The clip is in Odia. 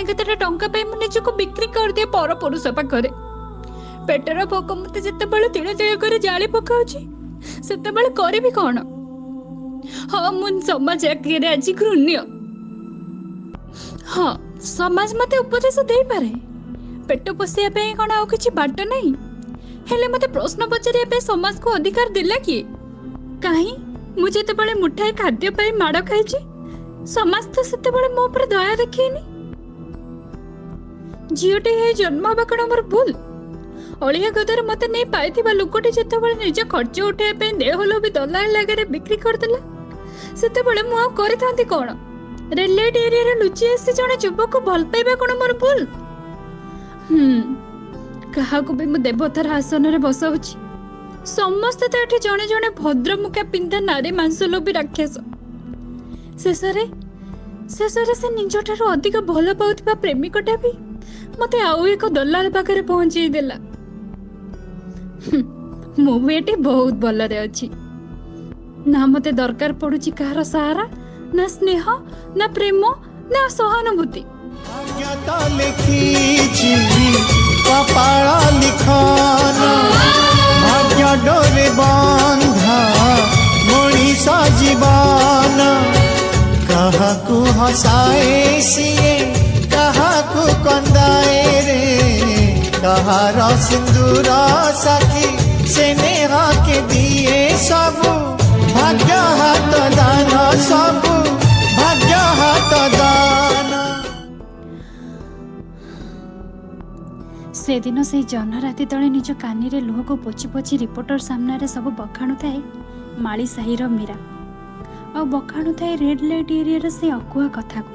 କେତେଟା ଟଙ୍କା ପାଇଁ ମୁଁ ନିଜକୁ ବିକ୍ରି କରିଦିଏ ପରପୁରୁଷ ପାଖରେ। ପେଟର ଭୋକ ମୋତେ ଯେତେବେଳେ ତିଳ ତିଳ କରି ଜାଳି ପକାଉଛି, ସେତେବେଳେ କରିବି କ'ଣ? ହଁ, ମୁଁ ସମାଜ ଆଗରେ ଆଜି ଘୃଣ୍ୟ। ହଁ, ସମାଜ ମୋତେ ଉପଦେଶ ଦେଇପାରେ, ପେଟ ପୋଷିବା ପାଇଁ କ'ଣ ଆଉ କିଛି ବାଟ ନାହିଁ? ହେଲେ ମୋତେ ପ୍ରଶ୍ନ ପଚାରିବା ପାଇଁ ସମାଜକୁ ଅଧିକାର ଦେଲା କିଏ? କାହିଁ ମୁଁ ଯେତେବେଳେ ମୁଠାଏ ଖାଦ୍ୟ ପାଇଁ ମାଡ଼ ଖାଇଛି, ସମାଜ ତ ସେତେବେଳେ ମୋ ଉପରେ ଦୟା ଦେଖେଇନି। ଝିଅଟି ହେଇ ଜନ୍ମ ହେବା କ'ଣ ମୋର ଭୁଲ? ଅଳିଆ ଗଦାରେ ମୋତେ ନେଇ ପାଇଥିବା ଲୋକଟି ଯେତେବେଳେ ନିଜ ଖର୍ଚ୍ଚ ଉଠାଇବା ପାଇଁ ଦେହ ଲୋଭୀ ଦଲାଲ ଆଗରେ ବିକ୍ରି କରିଦେଲା, ସେତେବେଳେ ମୁଁ ଆଉ କରିଥାନ୍ତି କ'ଣ? ରେଲୱେ ଏରିଆରେ ଲୁଚି ଆସି ଜଣେ ଯୁବକକୁ ଭଲ ପାଇବା କ'ଣ ମୋର ଭୁଲ? କାହାକୁ ବି ମୁଁ ଦେବତାର ଆସନରେ ବସାଉଛି? ସମସ୍ତେ ତ ଏଠି ଜଣେ ଜଣେ ଭଦ୍ରମୁଖା ପିନ୍ଧା ନାରୀ ମାଂସ ଲୋଭୀ ରାକ୍ଷସ। ଶେଷରେ ଶେଷରେ ସେ ନିଜଠାରୁ ଅଧିକ ଭଲ ପାଉଥିବା ପ୍ରେମିକଟା ବି ମତେ ଆଉ ଏକ ଦଲାଲ ପାଖରେ ପହଞ୍ଚେଇ ଦେଲା। ମୁଁ ବି ଏଠି ବହୁତ ଭଲରେ ଅଛି। ନା ମତେ ଦରକାର ପଡୁଛି କାହାର ସାହାରା, ନା ସ୍ନେହ, ନା ପ୍ରେମ, ନା ସହାନୁଭୂତି। ଭାଗ୍ୟ ତ ଲେଖିଛି କପାଳ ଲିଖନ, ଭାଗ୍ୟ ଡୋରେ ବନ୍ଧା ମଣିଷ ଜୀବନ। କାହାକୁ ହସାଏ ସିଏ, କାହାକୁ କନ୍ଦାଏ ରେ, କାହାର ସିନ୍ଦୁର ସାଥୀ ସେ ନେହାକେ ଦିଏ। ସବୁ ଭାଗ୍ୟ ହାତ ଦାନ, ସବୁ ଭାଗ୍ୟ ହାତ ଦାନ। ସେଦିନ ସେଇ ଜହ୍ନରାତି ତଳେ ନିଜ କାନିରେ ଲୁହକୁ ପୋଛି ପୋଛି ରିପୋର୍ଟର ସାମ୍ନାରେ ସବୁ ବଖାଣୁଥାଏ ମାଳି ସାହିର ମୀରା, ଆଉ ବଖାଣୁଥାଏ ରେଡ୍ ଲାଇଟ୍ ଏରିଆର ସେଇ ଅକୁହା କଥାକୁ।